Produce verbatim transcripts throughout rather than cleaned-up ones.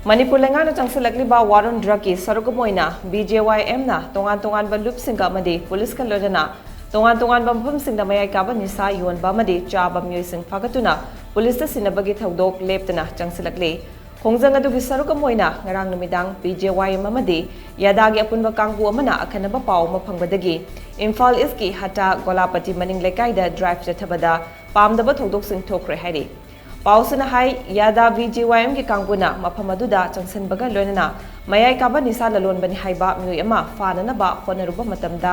ꯃꯅꯤꯄꯨꯔ ꯂꯩꯉꯥꯛꯅ ꯆꯪꯁꯤꯜꯂꯛꯂꯤꯕ ꯋꯥꯔꯣꯟ ꯗ꯭ꯔꯒꯀꯤ ꯁꯔꯨꯛ ꯑꯃ ꯑꯣꯏꯅ ꯕꯤ ꯖꯦ ꯋꯥꯏ ꯑꯦꯝꯅ ꯇꯣꯉꯥꯟ ꯇꯣꯉꯥꯟꯕ ꯂꯨꯞꯁꯤꯡꯒ ꯑꯃꯗꯤ ꯄꯨꯂꯤꯁꯀ ꯂꯣꯏꯅꯅ ꯇꯣꯉꯥꯟ ꯇꯣꯉꯥꯟꯕ ꯃꯐꯝꯁꯤꯡꯗ ꯃꯌꯥꯏ ꯀꯥꯕ ꯅꯤꯁꯥ ꯌꯣꯟꯕ ꯑꯃꯗꯤ ꯆꯥꯕ ꯃꯤꯑꯣꯏꯁꯤꯡ ꯐꯥꯒꯠꯇꯨꯅ ꯄꯨꯂꯤꯁꯇ ꯁꯤꯟꯅꯕꯒꯤ ꯊꯧꯗꯣꯛ ꯂꯦꯞꯇꯅ ꯆꯪꯁꯤꯜꯂꯛꯂꯤ꯫ ꯈꯣꯡꯖꯪ ꯑꯗꯨꯒꯤ ꯁꯔꯨꯛ ꯑꯃ ꯑꯣꯏꯅ ꯉꯔꯥꯡ ꯅꯨꯃꯤꯗꯥꯡ ꯕꯤ ꯖꯦ ꯋꯥꯏ ꯑꯦꯝ ꯑꯃꯗꯤ ꯌꯥꯗꯥꯒꯤ ꯑꯄꯨꯟꯕ ꯀꯥꯡꯕꯨ ꯑꯃꯅ ꯑꯈꯟꯅꯕ ꯄꯥꯎ ꯑꯃ ꯐꯪꯕꯗꯒꯤ ꯏꯝꯐꯥꯜ ꯏꯁꯀꯤ ꯍꯇꯥ ꯒꯣꯂꯥꯄꯇꯤ ꯃꯅꯤꯡ ꯂꯩꯀꯥꯏꯗ ꯗ꯭ꯔꯥꯏꯚ ꯆꯠꯊꯕꯗ ꯄꯥꯝꯗꯕ ꯊꯧꯗꯣꯛꯁꯤꯡ ꯊꯣꯛꯈ꯭ꯔꯦ ꯍꯥꯏꯔꯤ꯫ ꯄꯥꯎꯁꯤꯅ ꯍꯥꯏ, ꯌꯥꯗꯥ ꯕꯤ ꯖꯦ ꯋꯥꯏ ꯑꯦꯝꯒꯤ ꯀꯥꯡꯕꯨꯅ ꯃꯐꯝ ꯑꯗꯨꯗ ꯆꯪꯁꯤꯟꯕꯒ ꯂꯣꯏꯅꯅ ꯃꯌꯥꯏ ꯀꯥꯕ ꯅꯤꯁꯥ ꯂꯂꯣꯟꯕꯅꯤ ꯍꯥꯏꯕ ꯃꯤꯑꯣꯏ ꯑꯃ ꯐꯥꯅꯅꯕ ꯍꯣꯠꯅꯔꯨꯕ ꯃꯇꯝꯗ,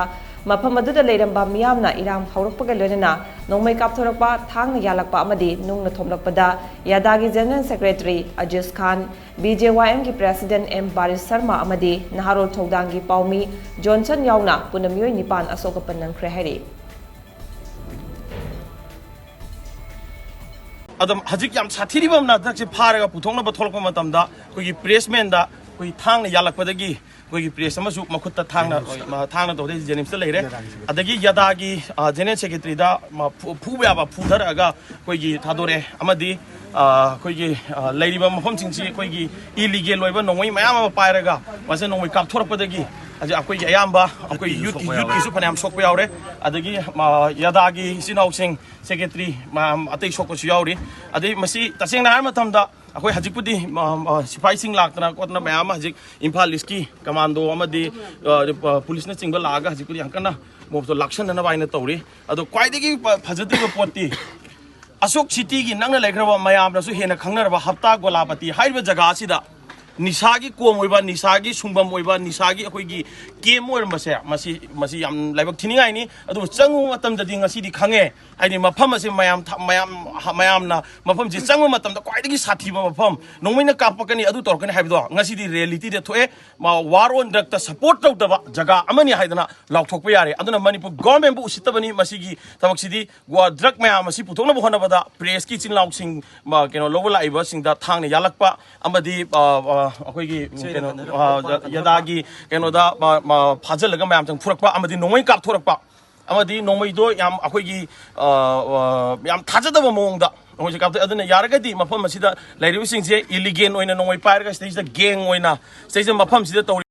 ꯃꯐꯝ ꯑꯗꯨꯗ ꯂꯩꯔꯝꯕ ꯃꯤꯌꯥꯝꯅ ꯏꯔꯥꯡ ꯍꯧꯔꯛꯄꯒ ꯂꯣꯏꯅꯅ ꯅꯣꯡꯃꯩ ꯀꯥꯞꯊꯣꯔꯛꯄ, ꯊꯥꯡꯅ ꯌꯥꯜꯂꯛꯄ ꯑꯃꯗꯤ ꯅꯨꯡꯅ ꯊꯣꯝꯂꯛꯄꯗ ꯌꯥꯗꯥꯒꯤ ꯖꯦꯅꯔꯦꯜ ꯁꯦꯀ꯭ꯔꯦꯇꯔꯤ ꯑꯖꯤꯁ ꯈꯥꯟ, ꯕꯤ ꯖꯦ ꯋꯥꯏ ꯑꯦꯝꯒꯤ ꯄ꯭ꯔꯦꯁꯤꯗꯦꯟꯠ ꯑꯦꯝ ꯕꯥꯔꯤꯁ ꯁꯔꯃ ꯑꯃꯗꯤ ꯅꯍꯥꯔꯣꯜ ꯊꯧꯗꯥꯡꯒꯤ ꯄꯥꯎꯃꯤ ꯖꯣꯟꯁꯟ ꯌꯥꯎꯅ ꯄꯨꯟꯅ ꯃꯤꯑꯣꯏ ꯅꯤꯄꯥꯟ ꯑꯁꯣꯛ ꯑꯄꯟ ꯅꯪꯈ꯭ꯔꯦ ꯍꯥꯏꯔꯤ꯫ ꯑꯗꯣ ꯍꯧꯖꯤꯛ ꯌꯥꯝ ꯁꯥꯊꯤꯔꯤꯕ ꯑꯃꯅ ꯍꯟꯗꯛꯁꯦ ꯐꯥꯔꯒ ꯄꯨꯊꯣꯛꯅꯕ ꯊꯣꯛꯂꯛꯄ ꯃꯇꯝꯗ ꯑꯩꯈꯣꯏꯒꯤ ꯄ꯭ꯔꯦꯁꯃꯦꯟꯗ ꯑꯩꯈꯣꯏꯒꯤ ꯊꯥꯡꯅ ꯌꯥꯜꯂꯛꯄꯗꯒꯤ ꯑꯩꯈꯣꯏꯒꯤ ꯄ꯭ꯔꯦꯁ ꯑꯃꯁꯨ ꯃꯈꯨꯠꯇ ꯊꯥꯡꯅ ꯊꯥꯡꯅ ꯇꯧꯗꯦ, ꯖꯦꯅꯤꯝꯁꯇ ꯂꯩꯔꯦ꯫ ꯑꯗꯒꯤ ꯌꯥꯗꯥꯒꯤ ꯖꯦꯅꯔꯦꯜ ꯁꯦꯀ꯭ꯔꯦꯇꯔꯤꯗ ꯐꯨꯕ ꯌꯥꯕ ꯐꯨꯊꯔꯛꯑꯒ ꯑꯩꯈꯣꯏꯒꯤ ꯊꯥꯗꯣꯔꯛꯑꯦ꯫ ꯑꯃꯗꯤ ꯑꯩꯈꯣꯏꯒꯤ ꯂꯩꯔꯤꯕ ꯃꯐꯝꯁꯤꯡꯁꯤ ꯑꯩꯈꯣꯏꯒꯤ ꯏꯂꯤꯒꯦꯜ ꯑꯣꯏꯕ ꯅꯣꯡꯃꯩ ꯃꯌꯥꯝ ꯑꯃ ꯄꯥꯏꯔꯒ ꯃꯁꯤ ꯅꯣꯡꯃꯩ ꯀꯥꯞꯊꯣꯔꯛꯄꯗꯒꯤ ꯍꯧꯖꯤꯛ ꯑꯩꯈꯣꯏꯒꯤ ꯑꯌꯥꯝꯕ ꯑꯩꯈꯣꯏ ꯌꯨꯠꯀꯤ ꯌꯨꯠꯀꯤꯁꯨ ꯐꯅꯌꯥꯝ ꯁꯣꯛꯄ ꯌꯥꯎꯔꯦ꯫ ꯑꯗꯒꯤ ꯌꯥꯗꯥꯒꯤ ꯏꯆꯤꯟ ꯏꯅꯥꯎꯁꯤꯡ ꯁꯦꯀ꯭ꯔꯦꯇꯔꯤ ꯃꯌꯥꯝ ꯑꯇꯩ ꯁꯣꯛꯄꯁꯨ ꯌꯥꯎꯔꯤ꯫ ꯑꯗꯩ ꯃꯁꯤ ꯇꯁꯦꯡꯅ ꯍꯥꯏꯔ ꯃꯇꯝꯗ ꯑꯩꯈꯣꯏ ꯍꯧꯖꯤꯛꯄꯨꯗꯤ ꯁꯤꯐꯥꯏꯁꯤꯡ ꯂꯥꯛꯇꯅ ꯈꯣꯠꯇꯅ ꯃꯌꯥꯝ ꯑꯃ ꯍꯧꯖꯤꯛ ꯏꯝꯐꯥꯜ ꯏꯁꯀꯤ ꯀꯃꯥꯟꯗꯣ ꯑꯃꯗꯤ ꯄꯨꯂꯤꯁꯅꯆꯤꯡꯕ ꯂꯥꯛꯑꯒ ꯍꯧꯖꯤꯛꯄꯨꯗꯤ ꯌꯥꯝ ꯀꯟꯅ ꯃꯣꯞꯇꯣ ꯂꯥꯛꯁꯟꯅꯅꯕ ꯍꯥꯏꯅ ꯇꯧꯔꯤ꯫ ꯑꯗꯣ ꯈ꯭ꯋꯥꯏꯗꯒꯤ ꯐꯖꯗ꯭ꯔꯤꯕ ꯄꯣꯠꯇꯤ ꯑꯁꯣꯛ ꯁꯤꯇꯤꯒꯤ ꯅꯛꯅ ꯂꯩꯈ꯭ꯔꯕ ꯃꯌꯥꯝꯅꯁꯨ ꯍꯦꯟꯅ ꯈꯪꯅꯔꯕ ꯍꯞꯇꯥ ꯒꯣꯂꯥꯄꯇꯤ ꯍꯥꯏꯔꯤꯕ ꯖꯒꯥ ꯑꯁꯤꯗ ꯅꯤꯁꯥꯒꯤ ꯀꯣꯝ ꯑꯣꯏꯕ, ꯅꯤꯁꯥꯒꯤ ꯁꯨꯡꯐꯝ ꯑꯣꯏꯕ, ꯅꯤꯁꯥꯒꯤ ꯑꯩꯈꯣꯏꯒꯤ ꯀꯦꯝ ꯑꯣꯏꯔꯝꯕꯁꯦ ꯃꯁꯤ ꯃꯁꯤ ꯌꯥꯝ ꯂꯥꯏꯕꯛ ꯊꯤꯅꯤꯡꯉꯥꯏꯅꯤ꯫ ꯑꯗꯨꯕꯨ ꯆꯪꯉꯨꯕ ꯃꯇꯝꯗꯗꯤ ꯉꯁꯤꯗꯤ ꯈꯪꯉꯦ꯫ ꯍꯥꯏꯗꯤ ꯃꯐꯝ ꯑꯁꯦ ꯃꯌꯥꯝ ꯃꯌꯥꯝ ꯃꯌꯥꯝꯅ ꯃꯐꯝꯁꯤ ꯆꯪꯕ ꯃꯇꯝꯗ ꯈ꯭ꯋꯥꯏꯗꯒꯤ ꯁꯥꯊꯤꯕ ꯃꯐꯝ, ꯅꯣꯡꯃꯩꯅ ꯀꯥꯞꯄꯛꯀꯅꯤ, ꯑꯗꯨ ꯇꯧꯔꯛꯀꯅꯤ ꯍꯥꯏꯕꯗꯣ ꯉꯁꯤꯗꯤ ꯔꯤꯌꯦꯂꯤꯇꯤꯗ ꯊꯣꯛꯑꯦ꯫ ꯋꯥꯔ ꯑꯣꯟ ꯗ꯭ꯔꯒꯇ ꯁꯄꯣꯔꯠ ꯇꯧꯗꯕ ꯖꯒꯥ ꯑꯃꯅꯤ ꯍꯥꯏꯗꯅ ꯂꯥꯎꯊꯣꯛꯄ ꯌꯥꯔꯦ꯫ ꯑꯗꯨꯅ ꯃꯅꯤꯄꯨꯔ ꯒꯣꯔꯃꯦꯟꯕꯨ ꯎꯁꯤꯠꯇꯕꯅꯤ ꯃꯁꯤꯒꯤ ꯊꯕꯛꯁꯤꯗꯤ꯫ ꯗ꯭ꯔꯒ ꯃꯌꯥꯝ ꯑꯁꯤ ꯄꯨꯊꯣꯛꯅꯕ ꯍꯣꯠꯅꯕꯗ ꯄ꯭ꯔꯦꯁꯀꯤ ꯏꯆꯤꯟ ꯏꯅꯥꯎꯁꯤꯡ ꯀꯩꯅꯣ ꯂꯧꯕ ꯂꯥꯛꯏꯕꯁꯤꯡꯗ ꯊꯥꯡꯅ ꯌꯥꯜꯂꯛꯄ ꯑꯃꯗꯤ ꯑꯩꯈꯣꯏꯒꯤ ꯀꯩꯅꯣ ꯌꯥꯗꯥꯒꯤ ꯀꯩꯅꯣꯗ ꯐꯥꯖꯤꯜꯂꯒ ꯃꯌꯥꯝꯁꯤꯡ ꯐꯨꯔꯛꯄ ꯑꯃꯗꯤ ꯅꯣꯡꯃꯩ ꯀꯥꯞꯊꯣꯔꯛꯄ ꯑꯃꯗꯤ ꯅꯣꯡꯃꯩꯗꯣ ꯌꯥꯝ ꯑꯩꯈꯣꯏꯒꯤ ꯑ, ꯑ, ꯌꯥꯝ ꯊꯥꯖꯗꯕ ꯃꯑꯣꯡꯗ ꯃꯣꯏꯁꯦ ꯀꯥꯞꯊꯣꯛꯑꯦ꯫ ꯑꯗꯨꯅ ꯌꯥꯔꯒꯗꯤ ꯃꯐꯝ ꯑꯁꯤꯗ ꯂꯩꯔꯤꯕꯁꯤꯡꯁꯦ ꯏꯂꯤꯒꯦꯟ ꯑꯣꯏꯅ ꯅꯣꯡꯃꯩ ꯄꯥꯏꯔꯒ ꯁꯤꯗꯩꯁꯤꯗ ꯒꯦꯡ ꯑꯣꯏꯅ ꯁꯤꯗꯩꯁꯤꯗ ꯃꯐꯝꯁꯤꯗ ꯇꯧꯔꯤ